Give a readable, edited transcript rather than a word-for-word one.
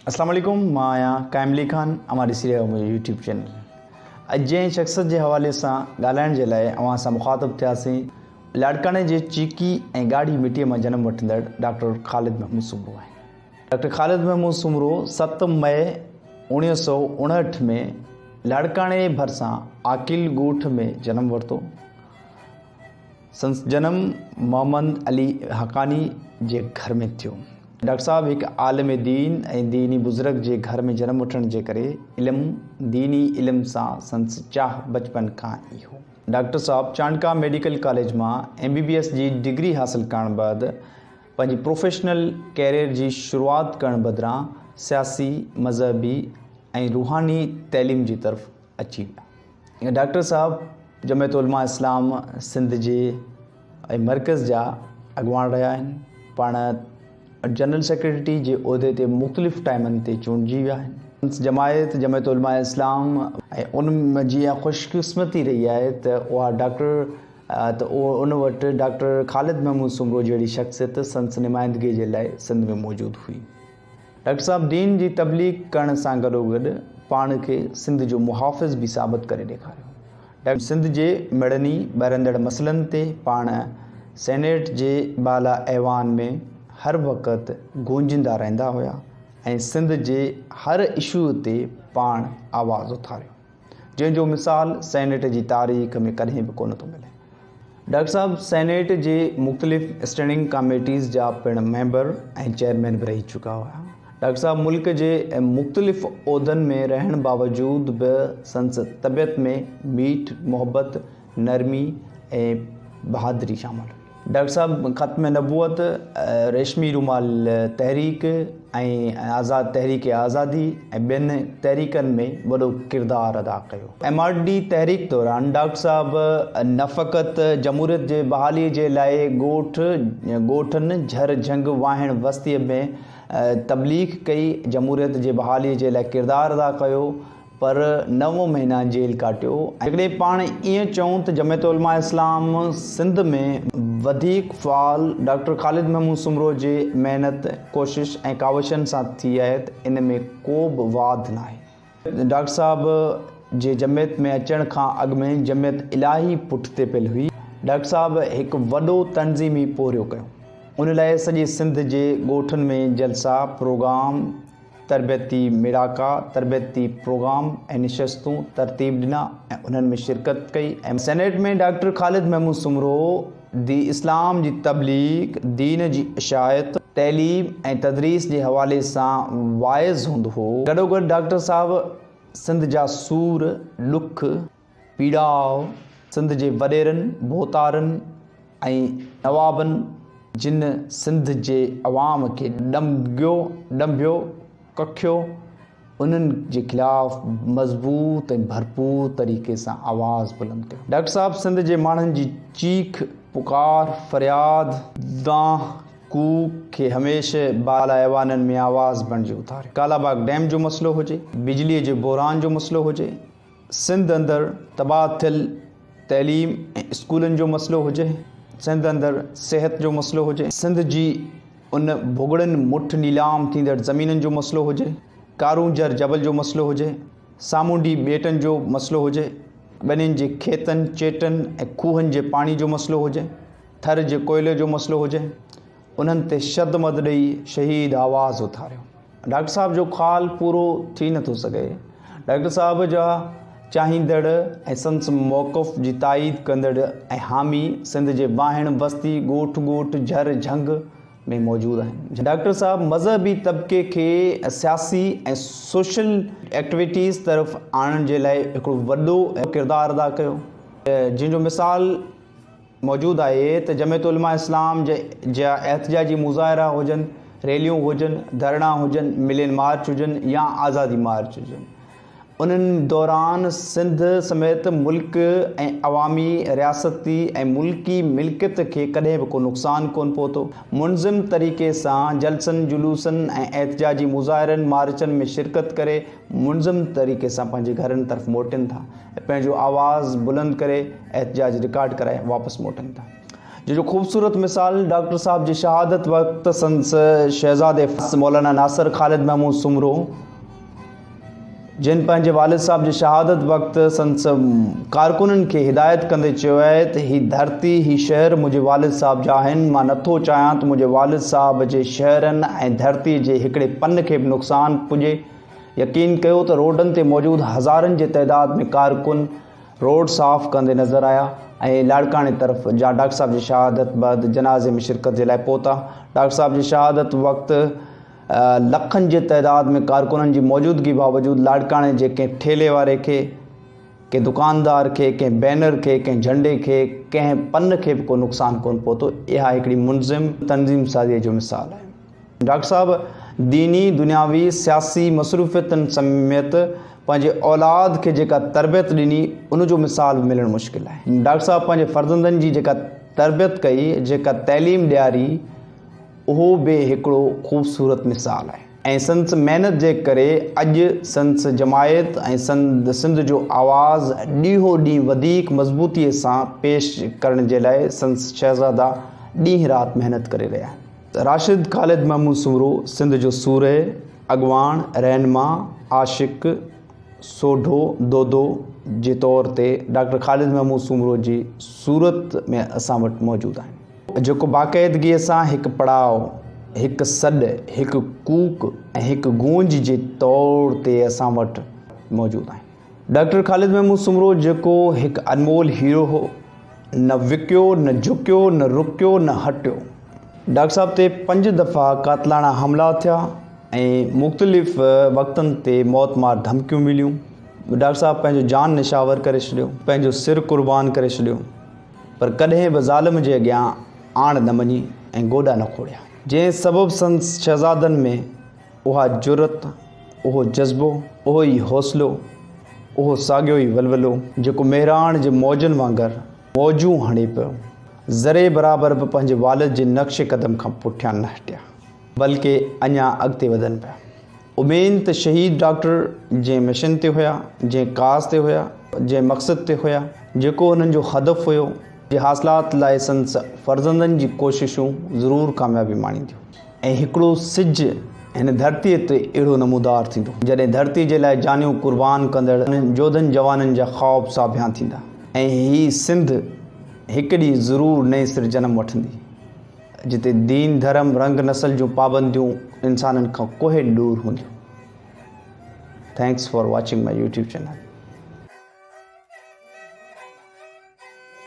اسلام عليڪم مان آهيان قائم علي خان اوهان ڏسي رهيا آهيو منهنجو يوٽيوب چينل اڄ جنهن شخصيت جي حوالي سان ڳالهائڻ جي لاء اوهان سان مخاطب ٿياسين لاڙڪاڻي جي چيڪي ۽ ڳاڙهي مٽيء مان جنم وٺندڙ ڊاڪٽر خالد محمود سومرو آهن ڊاڪٽر خالد محمود سومرو 7 مئي 1959 ۾ لاڙڪاڻي ڀرسان عاقل ڳوٺ ۾ جنم ورتو سندس جنم محمد علي حقاني جي گهر ۾ ٿيو. ڊاڪٽر صاحب هڪ عالم دين ۽ ديني بزرگ جي گهر ۾ جنم وٺڻ جي ڪري علم ديني علم سان سندس چاهه بچپن کان ئي هو. ڊاڪٽر صاحب چانڊڪا ميڊيڪل ڪاليج مان ايم بي بي ايس جي ڊگري حاصل ڪرڻ بعد پنهنجي پروفيشنل ڪيريئر جي شروعات ڪرڻ بدران سياسي، مذهبي ۽ روحاني تعليم جي طرف اچي ويا. ڊاڪٽر صاحب جمعيت علماء اسلام سنڌ جي ۽ مرڪز جا اڳواڻ رهيا آهن. پاڻ جنرل سيڪريٽري جي عهدي تي مختلف ٽائيمن تي چونڊجي ويا آهن. جماعت جمعيت علماء اسلام ۽ ان جي اها خوشقسمتي رهي آهي ته اها ڊاڪٽر ته ان وٽ ڊاڪٽر خالد محمود سومرو جهڙي شخصيت سندس نمائندگي جي لاء سنڌ ۾ موجود هئي. ڊاڪٽر صاحب دين جي تبليغ ڪرڻ سان گڏوگڏ پاڻ کي سنڌ جو محافظ به ثابت ڪري ڏيکاريو. ڊاڪٽر سنڌ جي مڙني ٻرندڙ مسئلن تي پاڻ سينيٽ جي بالا ايوان ۾ هر وقت گونجندا رهندا هيا ۽ سنڌ جي هر اشو تي پاڻ آواز اٿاريو. جنهن جو مثال سينيٽ جي تاريخ ۾ ڪڏهن به ڪونه ٿو ملي. ڊاڪٽر صاحب سينيٽ جي مختلف اسٽينڊنگ ڪاميٽيز جا پڻ ميمبر ۽ چيئرمين به رهي چڪا هيا. ڊاڪٽر صاحب ملڪ جي مختلف عهدن ۾ رهڻ باوجود به سندس طبيعت ۾ ميٺ، محبت، نرمي ۽ بهادري شامل هئي. ڊاڪٽر صاحب ختم نبوت، ريشمي رومال تحريڪ ۽ آزاد تحريڪ آزادي ۽ ٻين تحريڪن ۾ وڏو ڪردار ادا ڪيو. ايم آر ڊي تحريڪ دوران ڊاڪٽر صاحب نه فقط جمهوريت جي بحالي جي لاء ڳوٺ ڳوٺن جھر جھنگ واهڻ وستيء ۾ تبليغ ڪئي، جمهوريت جي بحالي جي لاء ڪردار ادا ڪيو، پر نو مهينا جيل ڪاٽيو. جيڪڏهن پاڻ ائين چئون ته جمعيت علماء اسلام سنڌ ۾ وڌيڪ فعال ڊاڪٽر خالد محمود سومرو جي محنت، ڪوشش ۽ ڪاوشن سان ٿي آهي ته ان ۾ ڪو به واڌ ناهي. ڊاڪٽر صاحب جي جمعيت ۾ اچڻ کان اڳ ۾ جمعيت الاهي پٺتي پيل هئي. ڊاڪٽر صاحب هڪ وڏو تنظيمي پورهيو ڪيو. ان لاء سڄي سنڌ جي ڳوٺن ۾ جلسا، پروگرام، تربيتي ميڙاڪا، تربيتي پروگرام ۽ نشستون ترتيب ڏنا ۽ انهن ۾ شرڪت ڪئي ۽ senate ۾ doctor Khalid Mahmood Soomro the اسلام جي تبليغ، دين جي اشاعت، تعليم ۽ تدريس جي حوالي سان واعظ هوندو هو. گڏوگڏ ڊاڪٽر صاحب سنڌ جا سور، ڏک، پيڙاء، سنڌ جي وڏيرن، ڀوتارن ۽ نوابن جن سنڌ جي عوام کي ڏنگيو، ڏنڀيو، ڪکيو، انهن جي خلاف مضبوط ۽ ڀرپور طريقي سان آواز بلند ڪيو. ڊاڪٽر صاحب سنڌ جي ماڻهن جي چيخ، پڪار، فرياد، دانهن، ڪوڪ کي هميشه بالا ايوانن ۾ آواز بڻجي اٿاريو. ڪالاباغ ڊيم جو مسئلو هجي، بجليء جي بحران جو مسئلو هجي، سنڌ اندر تباهه ٿيل تعليم ۽ اسڪولن جو مسئلو هجي، سنڌ اندر صحت جو مسئلو هجي، سنڌ جي ان ڀڳڙن مٺ نيلام ٿيندڙ زمينن جو مسئلو هجي، ڪارونجهر جبل جو مسئلو هجي، سامونڊي ٻيٽن جو مسئلو هجي، ٻنين جي کيتن، چيٽن ۽ کوهن جي پاڻي جو مسئلو هجي، ٿر جي ڪوئلي جو مسئلو هجي، انهن تي شد مد ڏئي شهيد آواز اٿاريو. ڊاڪٽر صاحب جو خال پورو ٿي نٿو سگهي. ڊاڪٽر صاحب جا چاهيندڙ ۽ سندس موقف جي تائيد ڪندڙ ۽ حامي سنڌ جي واهڻ وستي، ڳوٺ ڳوٺ، جهر جهنگ ۾ موجود آهن. ڊاڪٽر صاحب مذهبي طبقي کي سياسي ۽ سوشل ايڪٽيوٽيز طرف آڻڻ جي لاء هڪڙو وڏو ڪردار ادا ڪيو، جنهن جو مثال موجود آهي ته جمعيت علماء اسلام جا احتجاجي مظاهرا هجن، ريليون هجن، ڌرڻا هجن، ملين مارچ هجن يا آزادي مارچ هجن انهن دوران سنڌ سميت ملڪ ۽ عوامي، رياستي ۽ ملڪي ملڪيت کي ڪڏهن به ڪو نقصان ڪونه پهتو. منظم طريقي سان جلسن، جلوسن ۽ احتجاجي مظاهرن، مارچن ۾ شرڪت ڪري منظم طريقي سان پنهنجي گهرن طرف موٽين ٿا. ۽ پنهنجو آواز بلند ڪري احتجاج رڪارڊ ڪرائي واپس موٽن ٿا. جنهن جو خوبصورت مثال ڊاڪٽر صاحب جي شهادت وقت سندس شهزادي مولانا ناصر خالد محمود سومرو جن پنهنجي والد صاحب جي شهادت وقت سندس ڪارڪنن کي هدايت ڪندي چيو آهي ته هي ڌرتي هي شهر منهنجي والد صاحب جا آهن مان نٿو چاهيان ته منهنجي والد صاحب جي شهرن ۽ ڌرتي جي هڪڙي پن کي به نقصان پڄي يقين ڪيو ته روڊن تي موجود هزارن جي تعداد ۾ ڪارڪن روڊ صاف ڪندي نظر آيا ۽ لاڙڪاڻي طرف جا ڊاڪٽر صاحب جي شهادت بعد جنازي ۾ شرڪت جي لاء پهتا ڊاڪٽر صاحب جي شهادت وقت لکن جي تعداد ۾ ڪارڪنن جي موجودگي باوجود لاڙڪاڻي جي ڪنهن ٺيلهي واري کي، ڪنهن دڪاندار کي، ڪنهن بينر کي، ڪنهن جهنڊي کي، ڪنهن پن کي به ڪو نقصان ڪونه پهتو. اها هڪڙي منظم تنظيم سازيء جو مثال آهي. ڊاڪٽر صاحب ديني، دنياوي، سياسي مصروفيتن سميت پنهنجي اولاد کي جيڪا تربيت ڏني، ان جو مثال به ملڻ مشڪل آهي. ڊاڪٽر صاحب پنهنجي فرزندن جي جيڪا تربيت ڪئي، جيڪا تعليم ڏياري، اهو به هڪڙو خوبصورت مثال آهي ۽ سندس محنت جي ڪري اڄ سندس جماعت ۽ سنڌ جو آواز ڏينهون ڏينهن وڌيڪ مضبوطيء سان پيش ڪرڻ جي لاء سندس شهزادا ڏينهن رات محنت ڪري رهيا آهن. راشد خالد محمود سومرو سنڌ جو سورهيه، اڳواڻ، رهنما، عاشق، سوڍو، دودو جي طور تي ڊاڪٽر خالد محمود سومرو جي صورت ۾ اسان وٽ موجود آهن. جيڪو باقاعدگيء سان هڪ پڙاء، هڪ سڏ، هڪ ڪوڪ ۽ هڪ گونج جي طور تي اسان وٽ موجود آهن. ڊاڪٽر خالد محمود سومرو جيڪو هڪ انمول هيرو هو، نه وڪيو، نه جهڪيو، نه رڪيو، نه هٽيو. ڊاڪٽر صاحب تي پنج دفعا قاتلاڻا حملا ٿيا ۽ مختلف وقتن تي موت مار ڌمڪيون مليون. ڊاڪٽر صاحب پنهنجو جان نشاور ڪري ڇڏيو، پنهنجو سر قربان ڪري ڇڏيو. پر ڪڏهن به ظالم جي اڳيان آڻ نه مڃي ۽ گوڏا نه کوڙيا. جنهن سبب سندس شهزادن ۾ اها جرئت، اهو جذبو، اهو ئي حوصلو، اهو ساڳيو ئي ولولو، جيڪو مهراڻ جي موجن وانگر موجون هڻي پيو، ذري برابر به پنهنجي والد جي نقش قدم کان پٺيان نه هٽيا، بلڪه اڃا اڳتي وڌن پيا. اميد ته شهيد ڊاڪٽر جنهن مشن تي هيا، جنهن ڪاز تي هيا، جنهن مقصد تي هيا، جيڪو انهن جو هدف هيو، جي حاصلات لاء سندس فرزندن جي ڪوششون ضرور ڪاميابي ماڻينديون ۽ هڪڙو سج هن ڌرتيء تي اهڙو نمودار ٿيندو، جڏهن ڌرتيء جي لاء جانيون قربان ڪندڙ انهن جوڌن جوانن جا خواب ساڀيان ٿيندا ۽ هي سنڌ هڪ ڏينهن ضرور نئين سر جنم وٺندي. جتي دين ڌرم رنگ نسل جون پابنديون انسانن کان ڪوهين ڏور هونديون. Thanks for watching my YouTube channel.